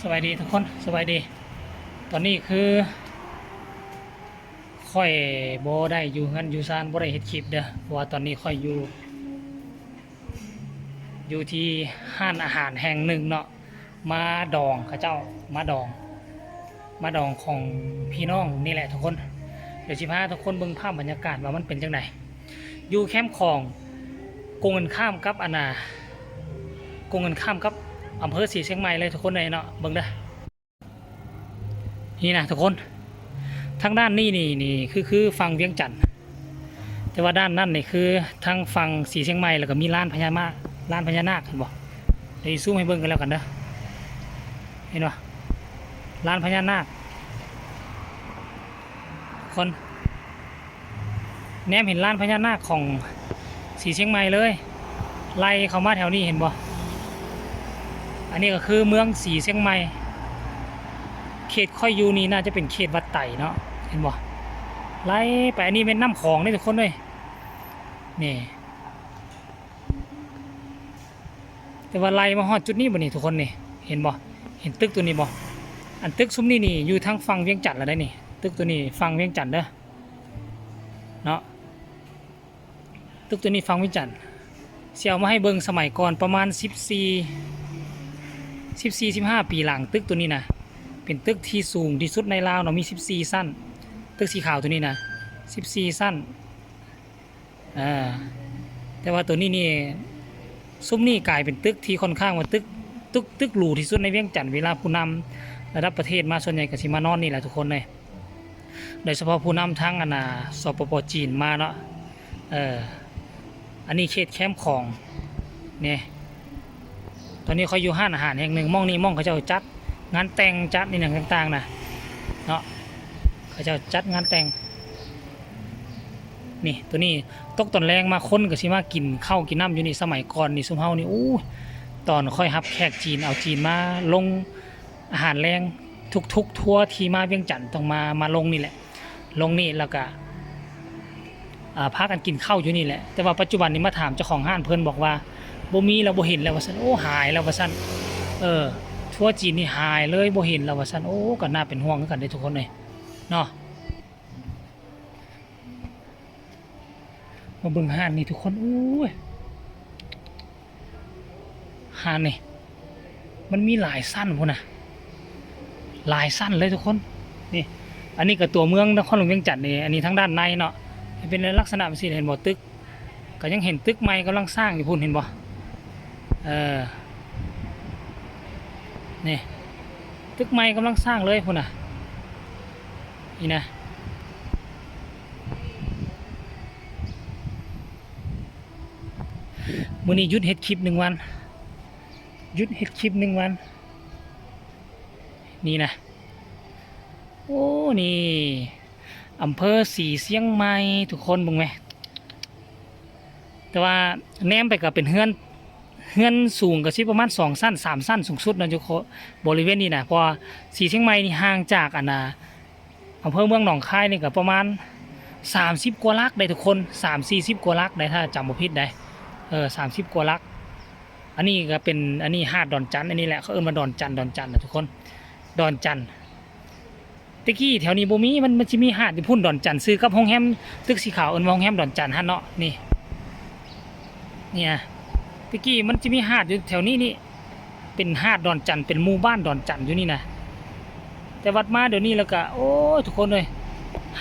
ສະບາຍດີທຸກຄົນ ສະບາຍດີ. ຕອນນີ້ຄືຂ້ອຍບໍ່ໄດ້ຢູ່ເຮືອນຢູ່ຊານ ບໍ່ໄດ້ເຮັດຄລິບເດີ້ ເພາະວ່າຕອນນີ້ຂ້ອຍຢູ່ ຢູ່ທີ່ຮ້ານອາຫານແຫ່ງໜຶ່ງເນາະ ມາດອງເຂົາເຈົ້າ ມາດອງ ມາດອງຂອງພີ່ນ້ອງນີ້ແຫຼະທຸກຄົນ. ດຽວຊິພາທຸກຄົນເບິ່ງພາບບັນຍາກາດວ່າມັນເປັນຈັ່ງໃດ ຢູ່ແຄມຂອງກົງກັນຂ້າມກັບອັນນ່າ ກົງກັນຂ້າມກັບອຳເພີສີຊຽງໃໝ່ເລີຍທຸກຄົນເອີຍເນາະ. ເບິ່ງເດີ້ ນີ້ນະທຸກຄົນ ທາງດ້ານນີ້ນີ້ ນີ້ຄື ຄືຝັ່ງວຽງຈັນ ແຕ່ວ່າດ້ານນັ້ນນີ້ຄືທາງຝັ່ງສີຊຽງໃໝ່ ແລ້ວກໍມີລານພະຍາມາ ລານພະຍານາກ ເຫັນບໍ່? ດຽວຊິຊູມໃຫ້ເບິ່ງກັນແລ້ວກັນເດີ້ ເຫັນບໍ່? ລານພະຍານາກ ຄົນ ແນມເຫັນລານພະຍານາກຂອງສີຊຽງໃໝ່ເລີຍ ໄລ່ເຂົ້າມາແຖວນີ້ ເຫັນບໍ່? ອັນນີ້ກໍຄືເມືອງສີຊຽງໃໝ່ ເຂດຂ້ອຍຢູ່ນີ້ໜ້າຈະເປັນເຂດວັດໄຕເນາະ ເຫັນບໍ່? ໄລ່ໄປ ອັນນີ້ແມ່ນນ້ຳຂອງເດ້ທຸກຄົນເອີຍ ນີ້ ແຕ່ວ່າໄລ່ມາຮອດຈຸດນີ້ບັດນີ້ທຸກຄົນນີ້ ເຫັນບໍ່? ເຫັນຕຶກຕົວນີ້ບໍ່? ອັນຕຶກຊຸມນີ້ນີ້ຢູ່ທາງຝັ່ງວຽງຈັນລະໄດ໋ນີ້ ຕຶກຕົວນີ້ຝັ່ງວຽງຈັນເດີ້ ເນາະ ຕຶກຕົວນີ້ຝັ່ງວຽງຈັນ ຊິເອົາມາໃຫ້ເບິ່ງສະໄໝກ່ອນປະມານສິບສີ່ ສິບສີ່ ສິບຫ້າປີຫຼັງ ຕຶກຕົວນີ້ນະ ເປັນຕຶກທີ່ສູງທີ່ສຸດໃນລາວເນາະ ມີສິບສີ່ຊັ້ນ ຕຶກສີຂາວຕົວນີ້ນະ ສິບສີ່ຊັ້ນ ເອີ ແຕ່ວ່າຕົວນີ້ນີ້ ຊຸມນີ້ກາຍເປັນຕຶກທີ່ຂ້ອນຂ້າງວ່າຕຶກ ຕຶກ ຕຶກຫຼູທີ່ສຸດໃນວຽງຈັນ ເວລາຜູ້ນຳລະດັບປະເທດມາ ສ່ວນໃຫຍ່ກໍຊິມານອນນີ້ແຫຼະທຸກຄົນເອີຍ ໂດຍສະເພາະຜູ້ນຳທາງອັນນ່າ ສປປ ຈີນມາເນາະ ເອີ ອັນນີ້ເຂດແຄມຂອງ ນີ້ ຕອນນີ້ຂ້ອຍຢູ່ຮ້ານອາຫານແຫ່ງໜຶ່ງ ໝ່ອງນີ້ໝ່ອງເຂົາເຈົ້າຈັດງານແຕ່ງ ຈັດອີ່ຫຍັງຕ່າງໆນະ ເນາະ ເຂົາເຈົ້າຈັດງານແຕ່ງ ນີ້ ຕົວນີ້ຕົກຕອນແລງມາ ຄົນກໍຊິມາກິນເຂົ້າກິນນ້ຳຢູ່ນີ້ ສະໄໝກ່ອນນີ້ ຊຸມເຮົານີ້ ໂອ້ຍ ຕອນຂ້ອຍຮັບແຂກຈີນ ເອົາຈີນມາລົງອາຫານແລງ ທຸກໆທົວທີ່ມາວຽງຈັນຕ້ອງມາ ມາລົງນີ້ແຫຼະ ລົງນີ້ແລ້ວກະ ອ່າ ພາກັນກິນເຂົ້າຢູ່ນີ້ແຫຼະ ແຕ່ວ່າປັດຈຸບັນນີ້ມາຖາມເຈົ້າຂອງຮ້ານ ເພິ່ນບອກວ່າບໍ່ມີແລ້ວ ບໍ່ເຫັນແລ້ວວ່າຊັ້ນ ໂອ້ ຫາຍແລ້ວວ່າຊັ້ນ ເອີ ທົວຈີນນີ້ຫາຍເລີຍ ບໍ່ເຫັນແລ້ວວ່າຊັ້ນ ໂອ້ ກໍໜ້າເປັນຫ່ວງຄືກັນເດ້ທຸກຄົນເອີຍ ເນາະ. ມາເບິ່ງຮ້ານນີ້ທຸກຄົນ ໂອ້ຍ ຮ້ານນີ້ ມັນມີຫຼາຍຊັ້ນພຸ້ນນະ ຫຼາຍຊັ້ນເລີຍທຸກຄົນ ນີ້ ອັນນີ້ກໍຕົວເມືອງນະຄອນຫຼວງວຽງຈັນນີ້ ອັນນີ້ທາງດ້ານໃນເນາະ ເປັນລັກສະນະແບບຊີ້ ເຫັນບໍ່? ຕຶກ ກໍຍັງເຫັນຕຶກໃໝ່ກຳລັງສ້າງຢູ່ພຸ້ນ ເຫັນບໍ່? ເອີ ນີ້ ຕຶກໃໝ່ກຳລັງສ້າງເລີຍພຸ້ນນະ ນີ້ນະ ມື້ນີ້ຢຸດເຮັດຄລິບໜຶ່ງວັນ ຢຸດເຮັດຄລິບໜຶ່ງວັນ ນີ້ນະ ໂອ້ ນີ້ ອຳເພີສີຊຽງໃໝ່ ທຸກຄົນເບິ່ງແມ ແຕ່ວ່າແນມໄປກໍເປັນເຮືອນ ເຮືອນສູງກໍຊິປະມານສອງຊັ້ນ ສາມຊັ້ນສູງສຸດເນາະ ຢູ່ບໍລິເວນນີ້ນະ ເພາະວ່າສີຊຽງໃໝ່ນີ້ຫ່າງຈາກອັນນ່າ ອຳເພີເມືອງໜອງຄາຍນີ້ກໍປະມານສາມສິບກວ່າຫຼັກໄດ໋ທຸກຄົນ ສາມສີ່ສິບກວ່າຫຼັກໄດ໋ ຖ້າຈຳບໍ່ຜິດໄດ໋ ເອີ ສາມສິບກວ່າຫຼັກ. ອັນນີ້ກໍເປັນ ອັນນີ້ຫາດດອນຈັນ ອັນນີ້ແຫຼະ ເຂົາເອີ້ນວ່າດອນຈັນ ດອນຈັນນະທຸກຄົນ ດອນຈັນ. ແຕ່ກີ້ແຖວນີ້ບໍ່ມີ ມັນ ມັນຊິມີຫາດຢູ່ພຸ້ນ ດອນຈັນ ຊື່ກັບໂຮງແຮມຕຶກສີຂາວ ເອີ້ນວ່າໂຮງແຮມດອນຈັນຫັ້ນເນາະ ນີ້ ນີ້ນະ ແຕ່ກີ້ມັນຊິມີຫາດຢູ່ແຖວນີ້ນີ້ ເປັນຫາດດອນຈັນ ເປັນໝູ່ບ້ານດອນຈັນຢູ່ນີ້ນະ ແຕ່ວັດມາດຽວນີ້ແລ້ວກະ ໂອ້ຍ ທຸກຄົນເອີຍ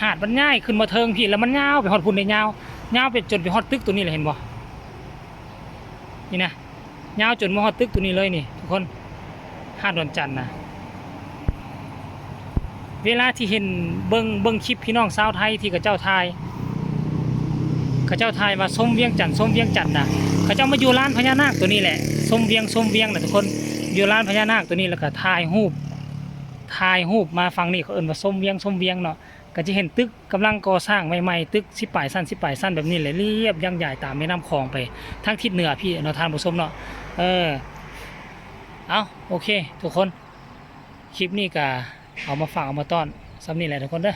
ຫາດມັນຍ້າຍຂຶ້ນມາເທິງພີ້ ແລ້ວມັນຍາວໄປຮອດພຸ້ນເດ້ ຍາວ ຍາວໄປຈົນໄປຮອດຕຶກຕົວນີ້ແຫຼະ ເຫັນບໍ່? ນີ້ນະ ຍາວຈົນມາຮອດຕຶກຕົວນີ້ເລີຍນີ້ທຸກຄົນ ຫາດດອນຈັນນະ. ເວລາທີ່ເຫັນເບິ່ງ ເບິ່ງຄລິບພີ່ນ້ອງຊາວໄທທີ່ເຂົາເຈົ້າຖ່າຍ ເຂົາເຈົ້າຖ່າຍວ່າຊົມວຽງຈັນ ຊົມວຽງຈັນນະ ເຂົາເຈົ້າມາຢູ່ລານພະຍານາກຕົວນີ້ແຫຼະ ຊົມວຽງ ຊົມວຽງນະທຸກຄົນ ຢູ່ລານພະຍານາກຕົວນີ້ ແລ້ວກໍຖ່າຍຮູບ ຖ່າຍຮູບມາຝັ່ງນີ້ ເຂົາເອີ້ນວ່າຊົມວຽງ ຊົມວຽງເນາະ ກໍຈະເຫັນຕຶກ ກຳລັງກໍ່ສ້າງໃໝ່ໆ ຕຶກສິບປາຍຊັ້ນ ສິບປາຍຊັ້ນແບບນີ້ແຫຼະ ລຽບຍ່າງຢາຍຕາມແມ່ນ້ຳຂອງໄປທາງທິດເໜືອພີ້ເນາະທ່ານຜູ້ຊົມເນາະ. ເອີ ເອົ້າ ໂອເຄທຸກຄົນ ຄລິບນີ້ກະເອົາມາຝາກເອົາມາຕ້ອນສ່ຳນີ້ແຫຼະທຸກຄົນເດີ.